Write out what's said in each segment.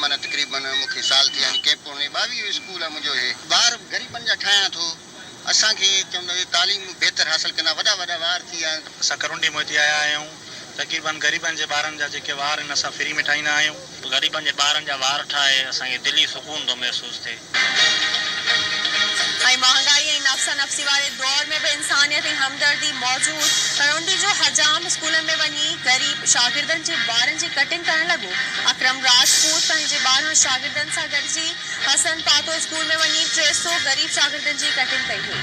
معنيٰ تقريبن مون کي سال ٿيا آهن ڪئمپ هڻي 22 اسڪول آهي منهنجو هي ٻار غريبن جا ٺاهيان ٿو اسان کي چوندا هي تعليم بهتر حاصل ڪندا وڏا وڏا وار ٿي ويا آهن. اسان ڪرونڊي مان هتي آيا آهيون تقريبن غريبن جي ٻارن جا جيڪي وار آهن اسان فري ۾ ٺاهيندا آهيون. غريبن جي ٻارن جا وار ٺاهي اسان کي دلي سڪون ٿو محسوس ٿئي. ۽ مهانگائي ۽ نفسا نفسي واري دور ۾ به انسانيت ۽ همدردي موجود ڪرونڊي جو حجام اسڪولن ۾ وڃي غريب شاگردن جي وارن جي ڪٽنگ ڪرڻ لڳو اڪرم راجپوت پنهنجي 12 شاگردن سان گڏجي حسن پاتو اسڪول ۾ وڃي 300 غريب شاگردن جي ڪٽنگ ڪئي هئي.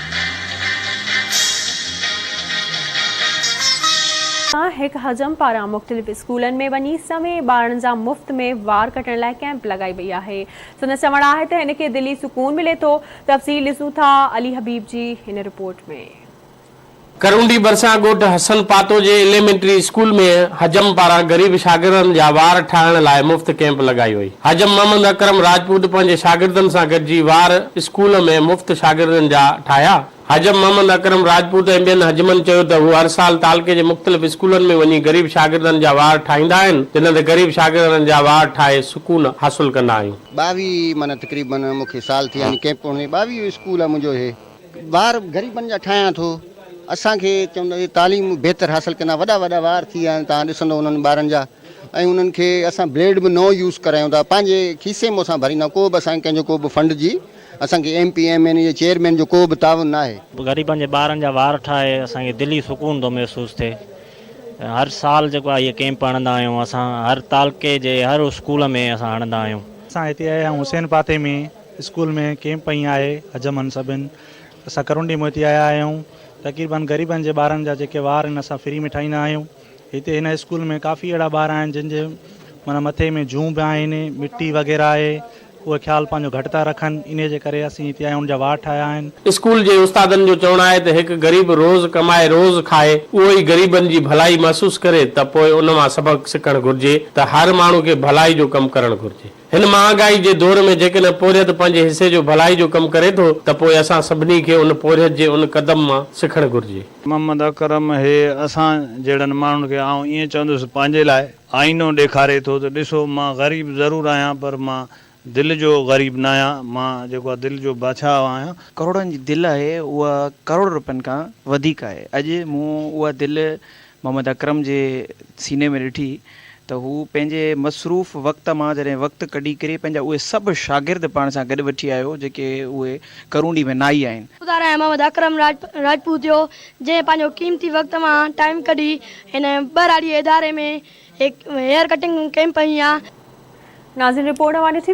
هڪ حجم پاران مختلف اسڪولن ۾ وڃي سوين ٻارڙن جا مفت ۾ وار ڪٽڻ لاء ڪئمپ لڳائي وئي آهي. سندس چوڻ آهي ته هن کي دلي سڪون ملي ٿو. تفصيل ڏسون ٿا علي حبيب جي هن رپورٽ ۾. ڪرونڊي ڀرسان ڳوٺ حسن پاتو جي ايليمينٽري اسڪول ۾ حجم پاران غريب شاگردن جا وار ٺاهڻ لاء مفت ڪئمپ لڳائي وئي. حجم محمد اڪرم راجپوت پنهنجي شاگردن سان گڏجي وار اسڪول ۾ مفت شاگردن جا ٺاهيا. حجم محمد اڪرم راجپوت ۽ ٻين حجمن چيو ته هو هر سال تعلقي جي مختلف اسڪولن ۾ وڃي غريب شاگردن جا وار ٺاهيندا آهن، جڏهن ته غريب شاگردن جا وار ٺاهي سڪون حاصل ڪندا آهيون. 22 معنيٰ تقريبن مون کي سال ٿي ويا آهن ڪئمپ هڻي 22 اسڪول آهي منهنجو هي. وار غريبن جا ٺاهيان ٿو اسان کي چوندا اهي تعليم بهتر حاصل ڪندا وڏا وڏا وار ٿي ويا آهن توهان ڏسندو انهن ٻارن جا ۽ انهن کي اسان بليڊ به نئون يوز ڪرايون ٿا پنهنجي کيسي مون سان ڀريندا ڪو به اسان کي ڪنهن جو ڪو به فنڊ جي اسان کي M P M N A chairman جو ڪو به تعاون ناهي. غريبن جي ٻارن جا وار ٺاهي اسان کي دلي سڪون ٿو محسوس ٿئي هر سال جيڪو آهي هي ڪئمپ هڻندا آهيون اسان هر تعلقي جي هر اسڪول ۾ اسان هڻندا آهيون. اسان هتي آيا آهيون حسين پاتي ۾ اسڪول ۾ ڪئمپ پئي آهي حجمن سڀن اسان ڪرونڊي مان هتي آيا آهيون تقريبن غريبن جي ٻارن جا جيڪي وار آهن اسان فري ۾ ٺاهيندا آهيون هتي هن اسڪول ۾ ڪافي اهڙا ٻار آهن جن جي معنيٰ مٿي ۾ جون به آهن مٽي وغيره آهي اهي خيال پنهنجو گهٽ ٿا رکن انهي جي ڪري اسين هتي آيا آهيون ان جا وار ٺاهيا آهن. اسڪول جي استادن جو چوڻ آهي ته هڪ غريب روز ڪمائي روز کائي اهو ئي غريبن جي ڀلائي محسوس ڪري ته پوء ان مان سبق سکڻ گهرجي ته هر ماڻهو کي ڀلائي جو ڪم ڪرڻ گهرجي. هن مهانگائي جي دور ۾ جيڪڏهن پورهيت پنهنجي حصي جو ڀلائي جو ڪم ڪري ٿو ته پوء اسان سڀني کي ان پورهيت جي ان قدم مان سکڻ گهرجي. محمد اڪرم هي اسان جهڙن ماڻهن کي آئون ائين چوندس پنهنجي لاء آئينو ڏيکاري ٿو ته ڏسو مان غريب ضرور آهيان پر مان دل جو غريب ناهيان مان جيڪو آهي دل جو بادشاهه آهيان. ڪروڙن جي دل آهي اها ڪروڙ روپين کان وڌيڪ آهي اڄ مون اها دل محمد اڪرم جي سيني ۾ ڏٺي ته هو پنهنجي مصروف وقت مان جڏهن وقت ڪڍي ڪري پنهنجا اهي سڀ شاگرد پاڻ سان گڏ وٺي آيو جيڪي اهي ڪرونڊي ۾ نائي آهن. ادارا ۽ محمد اڪرم راجپوت جو جنهن پنهنجو قيمتي وقت مان ٽائيم ڪڍي هن ٻهراڙي اداري ۾ هڪ هيئر ڪٽنگ ڪئمپ هنئي آ. ناظرين رپورٽ اوهان ڏٺي.